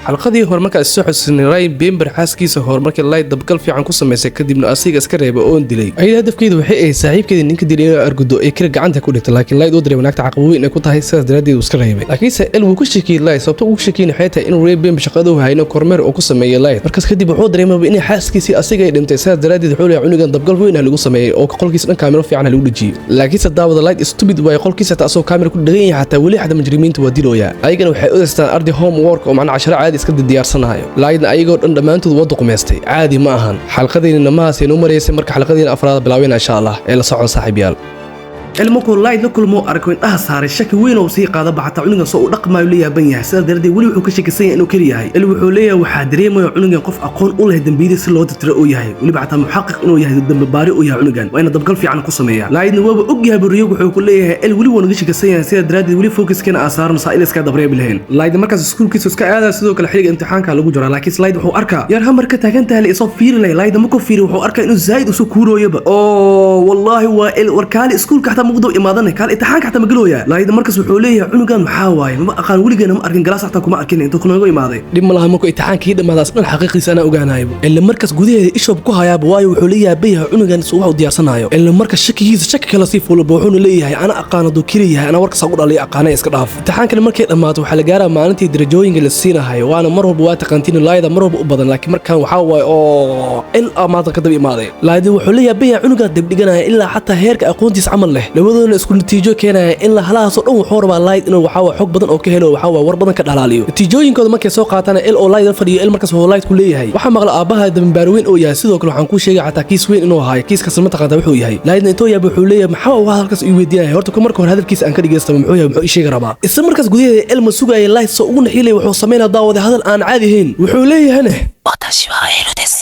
Xalqadii hore markaa is soo xusinay, Ray Bember xaaskiisa hore markii Light dabgal fiican ku samaysay, kadibna asiga iska reebay oon dilay. Ayada hadafkeedu waxay ahayd saaxiibkeedii ninka dilay inuu argudo ee Kira gacanta ku dhigto, laakiin Light uu dareemay naagta caqabo weyn ay ku tahay, sidaas daraaddeed uu iska reebay. Laakiinse El wuu ku shakiyey Light. Sababta ugu shakiyey waxay tahay inuu Ray Bember shaqada u hayno kormeer uu ku sameeyey Light. Markaas kadib wuxuu dareemay inay xaaskiisii asiga ay dhintay, sidaas daraaddeed wuxuu leeyahay cunugan dabgal weyn ah lagu sameeyey oo qolkiisa dhan kaamiro fiican lagu dhejiyey. Laakiinse daawada, Light stupid waay. Qolkiisa xataa asagoo kaamira ku dhagan yahay, xataa weli xataa mujrimiinta waa dilooyaa. Ayagana waxay u haystaan arday homework oo macna casharo caadi iska diyaarsanayo. Lightna ayagoo dhan dhammaantood waa duqumaystay, caadi ma ahan. Xalqadeenina namahaasaynu maraysay. Marka xalqadeena afraad bilaawayna insha Allah ee la socon, saaxiibyaal. Markuu Light la kulmo, arko indhaha saaray, shaki weyn oo sii qaadaba. Xataa cunugan soo uu dhaqmaayo la yaaban yahay, sidaas daradeed weli wuxuu ka shakisan yahay inuu keli yahay. El wuxuu leeyahay waxaa dareemaya cunugan qof aqoon u leh dembiyada si loo tirtiro uu yahay, weliba xataa muxaqiq inuu yahay, dambe baari uu yahay. Cunugan waa ina dabgal fiican ku sameeya. Lightna waaba og yahay buriyo. Wuxuu ku leeyahay El weli waa naga shakisan yahay, sidaas daradeed weli focuskana aan saarno saa il iska dabreebi lahayn. Lightna markaas iskuulkiisa iska aadaya. Sidoo kale xilliga imtixaanka lagu jiraa, laakiin Light wuxuu arkaa yar hamar ka taagan tahay la isoo fiirinaya. Lightna markuu fiiriyo, wuxuu arkaa inuu zaa'id usu kuurooyaba. Oo wallaahi waa El. War kaali, iskuulka xataa muqdo imaadanay, kaal imtixaanka xataa ma galooya. Laayida markaas wuxuu leeyahay cunugan maxaa waaye? Mama aqaan, weligeena ma arkin, galaas xataa kuma arkin intuu kunaga imaaday. Dhib ma laha, markuu imtixaankii dhamaadaas dhan xaqiiqiisa anaa ogaanayo. Ila markaas gudaheeda ishoob ku hayaaba, waayo wuxuu la yaaban yahay cunugan suu wax u diyaarsanayo. Ila marka shakigiisa shaki kala sii fuulaba, wuxuuna leeyahay ana aqaan hadduu keli yahay, anaa warkaas ugu dhalay aqaana iska dhaaf. Imtixaankana markay dhammaato, waxaa la gaaraa maalintii darajooyinka la siinahayo, waana mar walba waa taqaantiin laayada mar walba u badan. Laakiin markan waxaa waaye oo il maanta ka daba imaaday. Laayada wuxuu la yaaban yahay cunugan dabdhiganaya ilaa xataa heerka aqoontiisa camal leh, labadoodana isku natiijo keenaya. In la halahaasoo dhan wuxuu rabaa Light inuu waxaa xog badan oo ka helo, waxaa war badan ka dhalaaliyo. Natiijooyinkooda markay soo qaataan, El oo Light la fadhiyo, El markaas wuxuu Light ku leeyahay waxaa maqla aabbaha dambaar weyn oo yahay. Sidoo kale waxaan kuu sheegay xataa kiis weyn inuu ahaay. Kiiskaas ma taqaantaa wuxuu yahay? Lightna intoo yaaba wuxuu leeyahay maxaa waa halkaas ii weydiinaya? Horta marka hore hadalkiisa aan ka dhigaystaba, muxuu yahay, muxuu ii sheegi rabaa? Isla markaas gudaheeda El ma sugaya Light soo ugu naxiilaya. Wuxuu sameynaa, daawada, hadal aan caadi ahayn. Wuxuu leeyahane 私はエルです。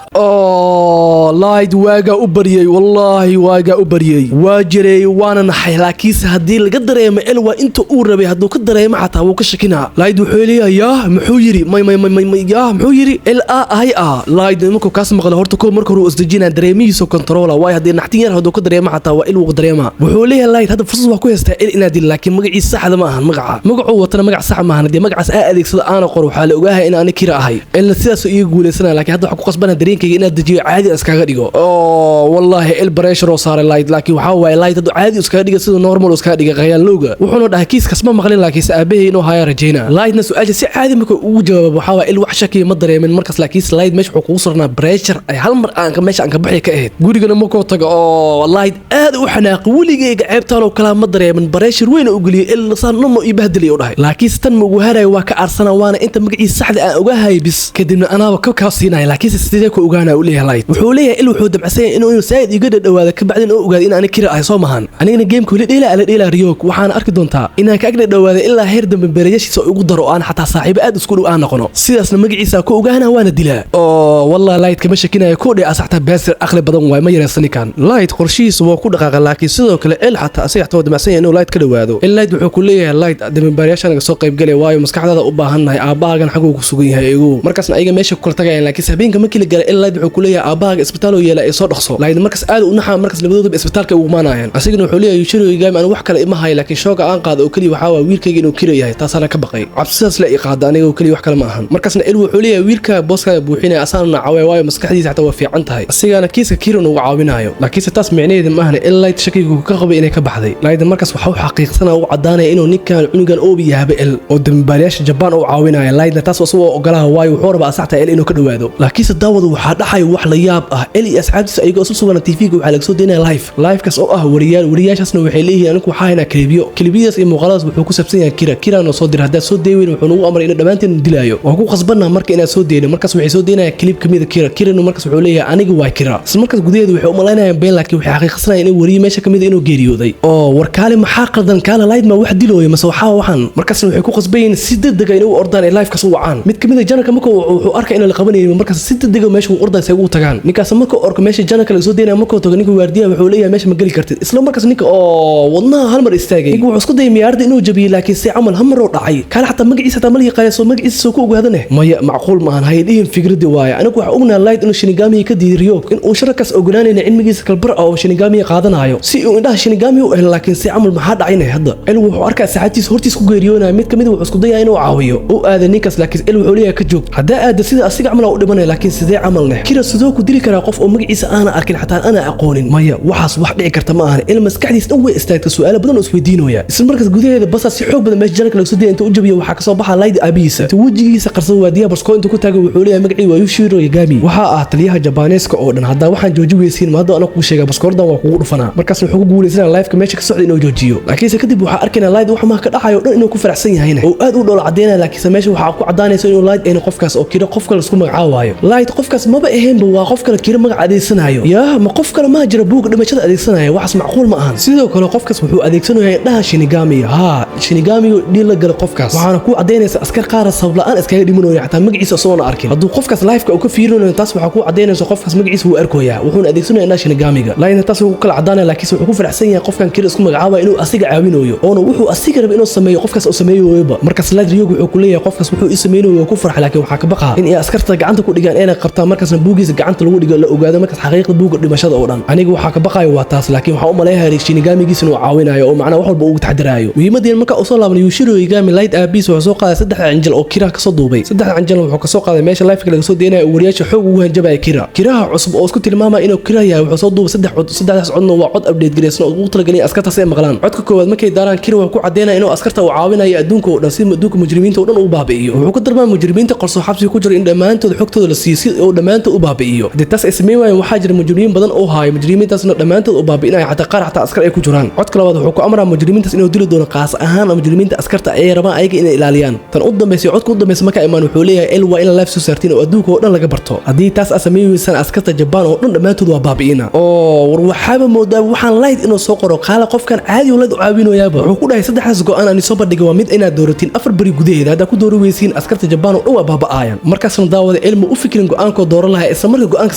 Oo Light waagaa u baryey, wallaahi waagaa u baryey, waa jireey, waana naxay. Laakiinse haddii laga dareemo El waa inta uu rabay, hadduu ka dareemo xataa wuu ka shakinaa. Light wuxuu leeyahay yaah, muxuu yidhi? May may may may may, yaah, muxuu yidhi? El a ahay ah. Light markuu kaas maqlo, horta koo marka hore uu isdejinaa, dareemihiisa controla, waayo haddii naxtin yar hadduu ka dareemo xataa waa il wuu dareemaa. Wuxuu leeyahay Light hadda fursad waa ku haystaa El inaad dil, laakiin magaciisa saxda ma ahan. Magaca magacuu watana magac sax ma ahan. Haddii magacaas aa adeegsado aana qor, waxaa la ogaahay in aani Kira ahay. Elna sidaasuu iiga guuleysanaya, laakiin hadda waxaa ku qasbana dareenkayga inaad dejiyo, caadi iskaga dhigo. Oo wallaahi El pressure oo saaray Light, laakiin waxaa waaye Light hadduu caadi iskaga dhiga, siduu normal iskaga dhiga khayaalowga. Wuxuuna dhahay kiiskas ma maqlin, laakiinse aabbahay inuu haya rajayna. Lightna su-aasha si caadi marka ugu jawaabo, waxaa waaye El wax shakiya ma dareemin markaas. Laakiinse Light meesha wuxuu kugu sarnaa pressure ay hal mar aan meesha aan ka baxi ka ahayd. Gurigana markuu tago oo Light aad u xanaaqi, weligayga ceebtaan oo kalaa ma dareemin, pressure weyn u geliyay El saan dhan ii bahdilay u dhahay. Laakiinse tan ma ugu harayo, waa ka aarsana, waana inta magaciisa saxda aan ogahay bis, kadibna anaaba ka kaa siinaya. Laakiinse sidee ku ogaanaa u leeyahay Light. Wuxuu leeyahay Il wuxuu damcsan yahay inuu saa'id iga dhadhawaado, kabacdin oo ogaado in ani Kira ahay. Soo mahan anigana gameka weli dheela ala dheela Ryok, waxaana arki doontaa inaan ka ag dhadhawaado ilaa heer dambe beerayaashiisa ugu daro oo aan xataa saaxiibo aad isku dhow aan noqono. Sidaasna magaciisa ku ogaana, waana dilaa. Oo wallahi Light kama shakinaya ku dhe asaxta beesir aqli badan waay, ma yareysani kan. Light qorshihiisa waa ku dhaqaaqa, laakiin sidoo kale El xataa asaga xataa waa damacsan yahay inuu Light ka dhawaado. El Light wuxuu ku leeyahay Light dambaarayaasha naga soo qaybgalay, waayo maskaxdaada u baahannahay, aabbahaagan xaguu ku sugan yahay igu. Markaasna ayaga meesha ku kala tagayaan. Laakiin habeenka markii la gaaray, El Light wuxuu ku leeyahay aabbahaaga isbitaal oo yeela ee soo dhaqso. Light markaas aad u naxaa. Markaas labadoodaba isbitaalka ugu imaanayaan. Asigana wuxuu leeyahay Yushiro Igami, anigu wax kale ima hayo, laakiin shooga aan qaado oo keliya waxaa waa wiilkayga inuu Kira yahay, taasaana ka baqay, cabsidaas la i qaada aniga oo keliya, wax kale ma ahan. Markaasna El wuxuu leeyahay wiilka booskaaga buuxinaya asaana nacaway, waayo maskaxdiisa xataa waa fiican tahay, asigana kiiska Kiran uga caawinayo. Laakiinse taas micnaheeda ma ahna El Light shakiga ka qabay inay ka baxday. Light markaas waxa u xaqiiqsana u cadaanaya inuu ninkan cunugan oobi yahaba El oo dambaarayaasha Jabaan u caawinaya. Lightna taas asagoo ogolaha, waayo wuxuu rabaa asaxta El inuu ka dhawaado. Laakiinse daawadu, waxaa dhaxay wax la yaab ah. El iyo asxaabtiisa ayagoo isu sugan TV-ga waxaa laga soo daynaya live. Livekaas oo ah wariyaal. Wariyaashaasna waxay leeyihiin anigu waxaa haynaa kalibiyo. Kalibiyadaas iyo muuqaaladaas wuxuu ku saabsan yahay Kira. Kirana soo diray, haddaad soo deeweyn wuxuu nagu amray inuu dhammaanteen dilaayo. Waan ku qasbanaa marka inaad soo deyno. Markaas waxay soo deynayaan clip kamida Kira. Kirana markaas wuxuu leeyahay aniga waa Kira. Isla markaas gudaheedu waxay u malaynayaan been, laakiin waxay xaqiiqsanayaan in wariye meesha kamida inuu geeriyooday. Oo war kaale, maxaa qaldan? Kaale, Light ma wax dilooyo mase waxaa waxan? Markaasna waxay ku qasbayiin si degdega inay u ordaan ee livekaas u wacaan. Mid kamid a janarka marka wuxuu arkay inaan la qabanaynin, markaas si degdega Riyo meesha uu ordaya say ugu tagaan. Ninkaas markuu orko meesha janaka laga soo deynaya, markuu tago ninka waardiyaha wuxuu leeyahay meesha ma geli kartid. Isla markaas ninka oo wadnaha hal mar istaagay, ninka wuxuu isku dayay miyaarada inuu jabiyo, laakiin si camal hal mar oo dhacay kaale xataa magaciisa xataa ma la yaqaana, soo magaciisa soo ku ogaadane. Maya, macquul maahan, hay dhihin fikradi waaye. Anigu waxaa ognahay Light inuu Shinigamiga ka diiday Riyo, in uu sharakaas ogolaanayna cilmigiisa kalbar ah oo Shinigamiga qaadanayo si uu indhaha Shinigami u helo. Laakiin si camal maxaa dhacayna hadda? El wuxuu arkaa saxaabtiisa hortiis ku geeriyoonaya. Mid kamid wuxuu isku dayaa inuu caawiyo, u aaday ninkaas, laakiin El wuxuu leeyahay ka joog, haddaa aada sida asiga camal u dhimanaya. Laakiin sidee camal neh Kira sidoo ku dili karaa qof oo magaciisa aana arkin, xataa ana aqoonin? Maya, waxaas wax dhici karta ma ahan. Il maskaxdiis dhan way istaagta, su'aalo badan oo isweydiinaya. Isla markaas gudaheeda basaa si xoog badan meesha janaka laga soo dayay inta u jabiyo, waxaa kasoo baxa Light aabihiisa. Inta wejigiisa qarsada waadiyaha basko inta ku taagay wuxuu leeyahay magacii waa Yushiro Yagami, waxaa ah taliyaha Jabaneeska oo dhan. Haddaa waxaan jooji weysiin, ma hadda ana kugu sheega baskoordan waa kugu dhufanaa. Markaas wuxuu ku guuleysanaa lifeka meesha ka socda inuu joojiyo. Laakiinse kadib waxaa arkaynaa Light wax maha ka dhacayo dhan inuu ku faraxsan yahayna oo aad u dhoola cadeynaya. Laakiinse meesha waxaa ku cadaanaysa inuu Light ayna qofkaas oo Kira qof kale isku magacaawaayo. Light qofkaas maba ahaynba, waa qof kale Kira magac adeegsanayo. Yaa ma qof kale maa jira buuga dhimashada adeegsanaya? Waxaas macquul ma ahan. Sidoo kale qofkaas wuxuu adeegsanayaa indhaha Shinigamiga. Haa, Shinigamiga dhiil la gala qofkaas, waxaana ku cadaynaysa askar qaara sabab la'aan iskaga dhimanaya xataa magaciisa isagoona arkin. Hadduu qofkaas lifeka uu ka fiirinayo, taas waxaa ku cadaynaysa qofkaas magaciisa wuu arkoyaa, wuxuuna adeegsanaya indhaha Shinigamiga. Lightna taas wuu ku kala cadaanaya, laakiinse wuxuu ku faraxsan yahay qofkan Kira isku magacaabaya inuu asiga caawinayo, oona wuxuu asiga raba inuu sameeyo qofkaas uu sameeyoba. Markaas Light Ryog wuxuu ku leeyahay qofkaas wuxuu ii sameynayo waa ku farxa, laakiin waxaa ka baqaa in ay askarta gacanta ku dhigaan inay qabtaan, markaasna buugiisa gacanta lagu dhigo, la ogaado markaas xaqiiqda buuga dhimashada oo dhan. Aniga waxaa ka baqayo waa taas, laakiin waxaa u maleeyahay Shinigamigiisa inuu caawinayo oo macnaha wax walba ugu taxdiraayo. Muhiimadeen marka usoo laaban Yushiro Yagami, Light aabiis wuxuu soo qaaday saddexda canjal oo Kira kasoo duubay. Saddexda canjal wuxuu kasoo qaaday meesha lifeka laga soo deynayo oo wariyaasha xoog ugu hanjabaya Kira. Kiraha cusub oo isku tilmaamaya inuu Kira yahay wuxuu soo duubay saddex cod. Saddexdaas codna waa cod update gareysan oo ugu talagalay askartaas ay maqlaan. Codka koowaad markay daaraan, Kira wuxuu ku cadeynaya inuu askarta uu caawinayo adduunka oo dhan si adduunka mujrimiinta oo dhan uu baabi'iyo. Wuxuu ku darmaa mujrimiinta qarso xabsiga ku jira in dhammaantood xogtooda la siiyo si uu dhammaantood u baabi'iyo. Haddii taas ay sameyn waayeen, waxaa jira mujrimiin badan oo haayo, mujrimiintaasna dhammaantood u baabi'inaya, xataa qaar xataa askar ay ku jiraan. Codka labaad wuxuu ku amraa mujrimiintaas inuu dili doono, qaas ahaan mujrimiinta askarta ay rabaan ayaga inay ilaaliyaan. Tan u dambeysay, codka u dambeysay marka imaan, wuxuu leeyahay El waa in live soo saartiin oo adduunka oo dhan laga barto. Haddii taas aad sameyn weysaan, askarta Jabaan oo dhan dhammaantood waa baabi'ina. Oo war waxaaba moodaa waxaan Light inuu soo qoro qaala qofkan caadi uu Light u caawinoyaaba. Wuxuu ku dhahay saddexdaas go'aan aan soo bandhigay waa mid inaad dooratiin 4 beri gudaheeda. Haddaa ku doori weysiin, askarta Jabaan oo dhan waa baaba'aayaan. Markaasna daawada Elma u fikirin go'aankoo dooran lahaa, isla marka go'aanka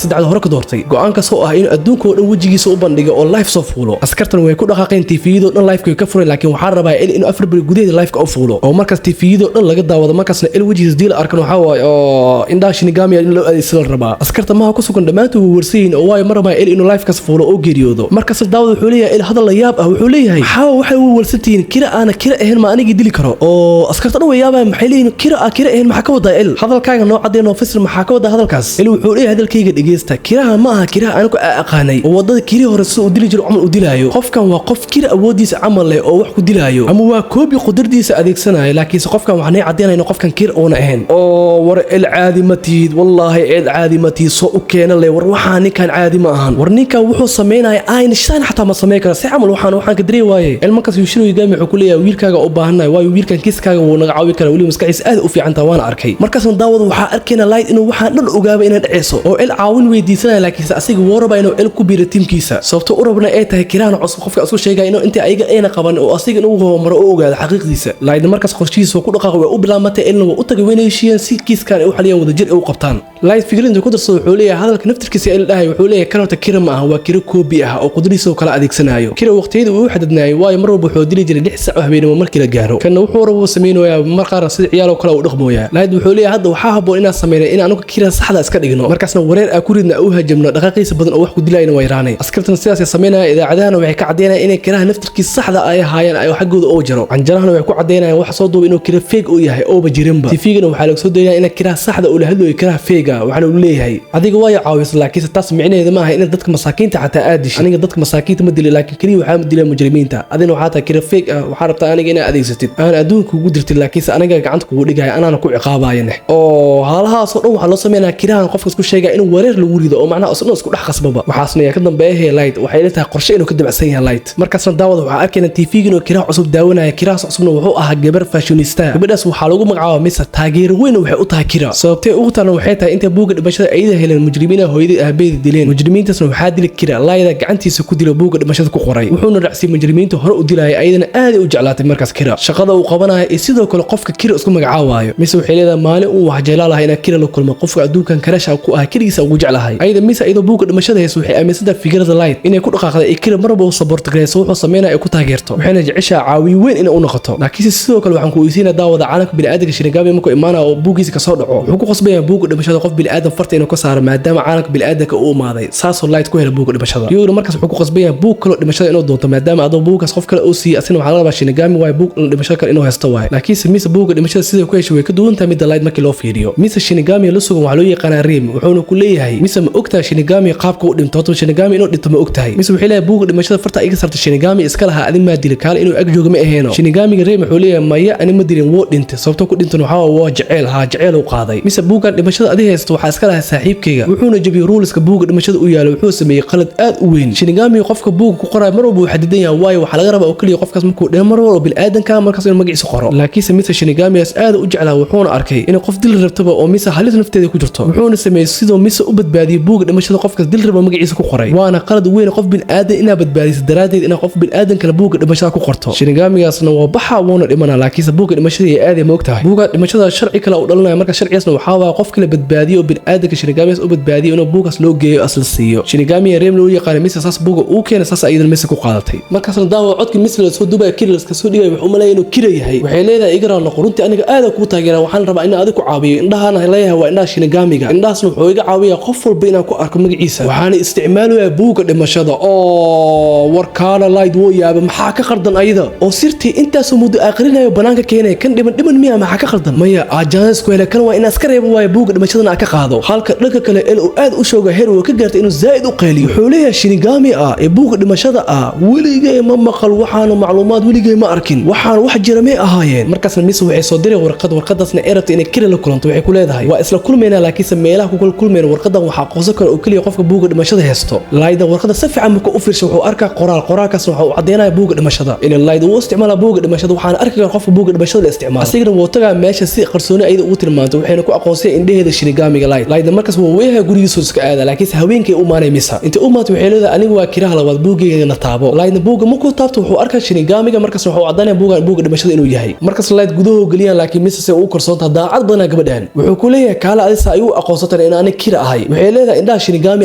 saddexda hore ka doortay, go'aankaas oo ah inuu adduunka oo dhan wejigiisa u bandhigo oo live soo fuulo. Askartan way ku dhaqaaqeen, TVyadoo dhan liveka ka furay, laakiin waxaa rabaa El inuu 4 beri gudaheeda liveka u fuulo oo markaas TVyadoo dhan laga daawado. Markaasna El wejigiisa dii la arkan, waxaa waaye oo indhaha Shinigami in loo adeegsado la rabaa. Askarta maha ku sugan dhammaantood way warsayiin oo waayo ma rabaa El inuu livekaas fuulo oo geeriyoodo. Markaas daawada wuxuu leeyahay El hadal la yaab ah. Wuxuu leeyahay maxaa waxay u warsantihiin? Kira aana Kira ahayn ma anigii dili karo? Oo askarta dhan way yaabaan, maxay leeyihiin Kira aa Kira ahayn? Maxaa ka wadaa El? Hadalkaaga noo cadee, noo fasir, maxaa ka wadaa hadalkaas? El wuxuu leeyahay hadalkayga dhegeysta, Kiraha ma aha Kiraha anigu aa aqaanay oo wadada Kiri hore sida uu dili jiro camal uu dilaayo. Qofkan waa qof Kira awoodiisa camal leh oo wax ku dilaayo, ama waa koobi qudradiisa adeegsanaayo, laakiinse qofkan waxaa nay caddeynaya in qofkan Kira uuna ahayn. Oo war El caadi ma tihid, wallaahi El caadi ma tihid, soo u keena leh. War waxaa ninkan caadi ma ahan, war ninkan wuxuu sameynaya Einstein xataa ma sameyn kara. Si camal waxaan ka darey waaye El. Markaas Yushiro Yagami wuxuu ku leeyahay wiilkaaga u baahannahay, waayo wiilkan kiiskaaga wuu naga caawi karaa, weliba maskaxiisa aad u fiican taha, waana arkay. Markaasna daawada waxaa arkayna Light inuu waxaan dhan ogaaba inay dhaceyso oo El caawin weydiisanaya, laakiinse asiga wuu rabaa inuu El ku biiro tiimkiisa. Sababto u rabna ay tahay Kirahana cusub qofka isku sheegaya inuu inta ayaga ayna qaban oo asiga inuu horumaro oo ogaado xaqiiqdiisa. Light markaas qorshihiisa ku dhaqaaqay way u bilaamatay. Elna waa u tagay, wayna heshiiyeen si kiiskan ay u xaliyaan, wadajir ay u qabtaan. Light fikradinta ku darsado wuxuu leeyahay hadalka naftirkiisa El dhahay, wuxuu leeyahay kan horta Kira ma aha, waa Kira koobi ah oo qudradiisa oo kala adeegsanayo. Kira waqtiyada uu u xadadnaayay, waayo mar walba wuxuu dili jiray 6 sac oo habeenimo markii la gaaro. Kanna wuxuu rabo sameynayaa, mar qaar sida ciyaal oo kale uu dhaqmooyaa. Light wuxuu leeyahay hadda waxaa habboon inaan sameynay in anugu Kira saxda iska dhigno, markaasna wareer aa ku ridna u hajabno, dhaqaaqiisa badan oo wax ku dilayna waa yaraanay. Askartana sidaasay sameynaya. Idaacadahana waxay ka caddeynayaan inay Kiraha naftirkiisa saxda ay ahaayeen ay xaggooda oo jaro. Canjarahana waxay ku caddeynayaan wax soo duuba inuu Kira fake uu yahay ooba jirinba. TVgana waxaa laga soo daynaya in Kiraha saxda uu la hadlayo Kiraha fake, waxaana uu leeyahay adiga waa caawisa, laakiinse taas micnaheeda ma aha in dadka masaakiinta xataa aad dishay. Aniga dadka masaakiinta ma dili, laakiin keliya waxaa ma dilaa mujrimiinta. Adina waxaa tahay Kira fake ah, waxaa rabtaa aniga inaad adeegsatid aan adduunka kugu dirtid, laakiinse aniga gacanta kugu dhigaya anaana ku ciqaabayane. Oo haalahaasoo dhan waxaa loo sameynaya Kirahan qofka isku sheegaya in wareer lagu rido oo macnaha isna isku dhex qasbaba. Waxaasna yaa ka dambeeya Light waxay la tahay qorshe inuu ka dabacsan yahay Light. Markaasna daawada waxaa arkayna TVga inuu Kiraha cusub daawanaya. Kirahaas cusubna wuxuu ahaa gabar fashionista. Gabadhaas waxaa lagu magacaaba Misa, taageero weyn waxay u tahay Kira. Sababtay ugu taana waxay tahay inta buugga dhimashada ayada heleen mujrimiina hooyadii aabaheeda dileen, mujrimiintaasna waxaa dilay Kira. Layda gacantiisa ku dilo buugga dhimashada ku qoray, wuxuuna racsiyay mujrimiinta hore u dilayay. Ayadana aad u jeclaatay markaas Kira shaqada uu qabanayo iyo sidoo kale qofka Kira isku magacaabaayo. Mise waxay leedahay maalin uu wax jeclaa lahaa inaa Kira la kulmo, qofka adduunkan Crush ku ah keligiisa ugu jeclahay. Ayada Misa iyadoo buugga dhimashada hayso waxay aaminsantahay fikrada Light inay ku dhaqaaqday ee Kira marwalba uu support gareyso, wuxuu sameynaya ay ku taageerto, waxayna jeceshaha caawiye weyn inay u noqoto. Laakiinse sidoo kale waxaan ku weysiinaa, daawada, caalamka bini'aadamka Shinigami markuu imaanaya oo buuggiisa kasoo dhaco, wuxuu ku qasban yahay buugga dhimashada qof bini'aadam farta inuu ka saaro, maadaama caalamka bini'aadamka uu imaaday. Saasoo Light ku helay buugga dhimashada. Iyaguna markaas wuxuu ku qasban yahay buug kaloo dhimashada inuu doonto, maadaama adoo buuggaas qof kale uu siiyey, asina waxaa laga rabaa Shinigami waaye, buug dhimashada kale inuu haysto waaye. Laakiinse Misa buugga dhimashada sida ku heshay way ka duwan tahay midda Light markii loo fiiriyo. Misa Shinigami la sugan waxaa loo yaqaanaa Rim, wuxuuna ku leeyahay: "Mise ma ogtahay Shinigami qaabka u dhinto? Horta Shinigami inuu dhinto ma ogtahay?" Mise waxay leeyahay: "Buugga dhimashada farta iga sarta Shinigami iska lahaa, adin maa dili kaale inuu ag joogo ma aheeno." Shinigamiga Rim wuxuu leeyahay: "Maya, ani ma dilin, wuu dhintay. Sababtoo ku dhintan waxaa waa jeceyl, haa, jeceyl uu qaaday. Mise buuggan dhimashada adi haysto waxaa iska lahaa saaxiibkayga, wuxuuna jabiyey ruleska buugga dhimashada u yaalo, wuxuu sameeyey qalad aad u weyn. Shinigami qofka buugga ku qoraayo mar walba uu xadidan yahay, waayo waxaa laga rabaa oo keliya qofkaas markuu dhimo mar walba bini'aadanka markaas inuu magaciisa qoro. Laakiinse Mise Shinigamigaas aad u jeclaa, wuxuuna arkay inay qof dil rabtaba oo Mise halis nafteeda ku jirto, wuxuuna sameeyey sidoo Mise u badbaadiyey buugga dhimashada qofkaas dil raba magaciisa ku qoray, waana qalad weyn qof bini'aadan inaa badbaadiso daraaddeed inaa qof bini'aadan kale buugga dhimashada ku qorto. Shinigamigaasna waa baxa, wuuna dhimanaa, laakiinse buugga dhimashada ay aaday. Ma ogtahay buugga dhimashada sharci kale uu dhalanaya? Marka sharcigaasna waxaa waaya qof kale badbaadiyo oo bini'aadanka Shinigamigaas u badbaadiyo inuu buuggaas loo geeyo, asla siiyo. Shinigamiga Reem loo yaqaano Mise saas buugga uu keenay, saas ayadana Mise ku qaadatay. Markaasna daawa codka Mise la soo duubaya, Kira laska soo dhigay, wuxuu umaleeya inuu Kira yahay. Waxay leedahay: "Iga raal noqo, runtii aniga aad kuu taageera, waxaan rabaa inaan adig ku caawiyo. Indhahaana leeyahay waa indhaha Shinigamiga, indhahaasna wuxuu iga caawiyaa qof walba inaan ku arko magaciisa, waxaana isticmaalayaa buugga dhimashada." Oo warkaana Light wuu yaaba, maxaa ka qaldan ayada oo sirtii intaasoo muddo aqrinayo banaanka keenaya? Kan dhiman dhiman miya? Maxaa ka qaldan? Maya, chance ku hele, kan waa inaan iska reebo waayo, buugga dhimashadana aan ka qaado. Halka dhanka kale El uu aad u shooga, heer uu ka gaartay inuu zaa'id u qayliyo. Wuxuu leeyahay: "Shinigami ah ee buugga dhimashada ah weligay ma maqal, waxaana macluumaad weligay ma arkin, waxaan wax jira may ahaayeen?" Markaasna Mise waxay soo diray warqad, warqadaasna ay rabtay inay Kira la kulanto. Waxay ku leedahay: "Waa isla kulmaynaa, laakiinse meelaha ku kala kulmayna warqadan waxaa aqoonsan kara oo keliya qofka buugga dhimashada haysto." Layda warqada si fiican markuu u fiirshay wuxuu arkaa qoraal, qoraalkaasna waxa uu caddeynaya buugga dhimashada in Layda uu isticmaala buugga dhimashada, waxaana arki kara qofka buugga dhimashada la isticmaala. Asigana wuu tagaa meesha si qarsooni ayada ugu tilmaantay, waxayna ku aqoonsay indhaheeda Shinigamiga Light. Layda markaas wuu weeyahay, gurigiisu iska aada, laakiinse haweenkay u maanay. Misa inta u maantay waxay leedahay: "Anigu waa Kiraha labaad, buuggeygana taabo." Layda buugga markuu taabto wuxuu arkaa Shinigamiga, markaas wuxuu caddaynaya buuggan buugga dhimashada inuu yahay. Markaas Light gudaha geliyaan, laakiin Mise se uu kalsoontaa daacad badanaa gabadhan. Wuxuu ku leeyahay: "Kaale, adisa ayuu aqoonsatan in ani Kira ahay?" Waxay leedahay: "Indhaha Shinigami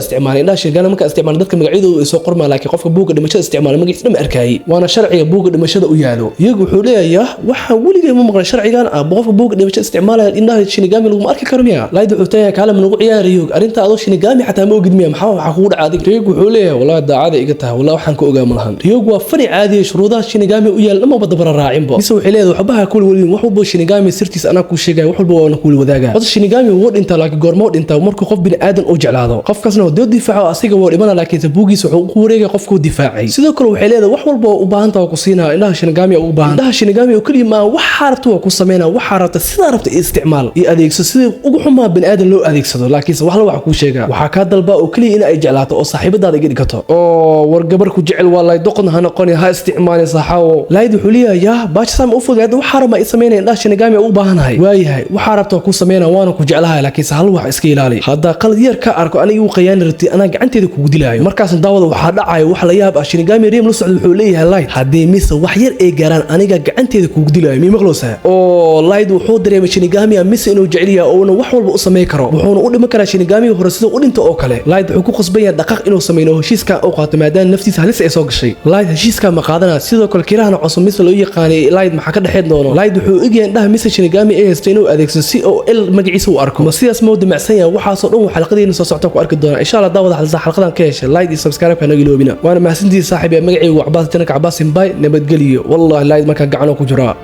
isticmaalay, indhaha Shinigami marka isticmaala dadka magacyadoodu ay soo qormaan, laakiin qofka buugga dhimashada isticmaala magaciisa dhan arkaayay, waana sharciga buugga dhimashada u yaalo." Iyagu wuxuu leeyahay: "Waxaan weligay ma maqlay sharcigan ah, qofka buugga dhimashada isticmaalaya indhaha Shinigami laguma arki karo miya?" Light wuxuu leeyahay: "Kaale, ma nagu ciyaarayo arrinta? Adoo Shinigami xataa ma ogid miya? Maxaa waxaa kugu dhacay adig?" Ryog wuxuu leeyahay: "Wallahi daacada iga tahay, wallahi waxaan ka ogaa malahan." Ryog waa fani caadiya, shuruudaha Shinigami u yaal dhamaba dabara raacinba. Mise waxay leedahay: "Waxbaha kula welin, wax walba Shinigami sirtiisa anaa kuu sheegaya, wax walba waana kula wadaagaa. Horta Shinigami wuu dhintaa, laakiin goorma u dhintaa? Markuu qof bini aadan uu jeclaado, qofkaasna haduu difaaco asiga wuu dhimana, laakiinse buugiisa wuxuu ku wareegaya qofkuu difaacay. Sidoo kale waxay leedahay: wax walba oo u baahan taha ku siinaa, indhaha Shinigami ugu baahan, indhaha Shinigami oo keliya maa, waxaa rabta waa ku sameynaa, waxaa rabta sidaa rabta isticmaal iyo adeegso, sidii ugu xumaa bini aadan loo adeegsado. Laakiinse wax la wax kuu sheegaa, waxaa kaa dalbaa oo keliya in ay jeclaato oo saaxiibadaada iga dhigato. Oo war gabar ku jecel waa lay, doqon ha noqoni, ha isticmaalin saxaawo." Layd wuxuu leeyahay: "Yaa baasha saam u fududeed, waxaa rabaa i sameynaya indhaha Shinigami u baahanahay. Waayahay, waxaa rabta waa ku sameynaa, waana ku jeclahay, laakiinse hal wax iska ilaali: haddaa qalad yar ka arko aniga igu qayaani rabtid, anaa gacanteeda kugu dilaayo." Markaasna daawada waxaa dhacayo wax la yaab ah. Shinigami Reem la socda wuxuu leeyahay Light: "Haddii Mise wax yar ay gaaraan, aniga gacanteeda kugu dilaayo, mii maqlowsaa?" Oo Light wuxuu dareemay Shinigami Mise inuu jecel yahay oona wax walba u sameyn karo, wuxuuna u dhiman karaa Shinigami hore siduu u dhinto oo kale. Light wuxuu ku qasban yahay dhaqaaq inuu sameeyo heshiiska uu qaato, maadaama naftiisa halis ay soo gashay. Light heshiiska ma qaadanaa? Sidoo kale Kirahana cusub Mise loo yaqaanay Light maxaa ka dhexeyn doono? Light wuxuu ogyahay indhaha Mise Shinigami ay haysto inuu adeegsado si uu El magaciisa u arko. Ma sidaas moo damacsan yahay? Waxaasoo dhan xalqadeena soo socota ku arki doonaa, insha Allah. Daawada xalqadan ka heshay, like iyo subscribe ka naga iloobina. Waana mahadsantihiin, saaxiib. Magacaygu Cabaas, janaka Cabaas Simbay. Nabadgeliyo. Wallahi Light markaa gacano ku jiraa.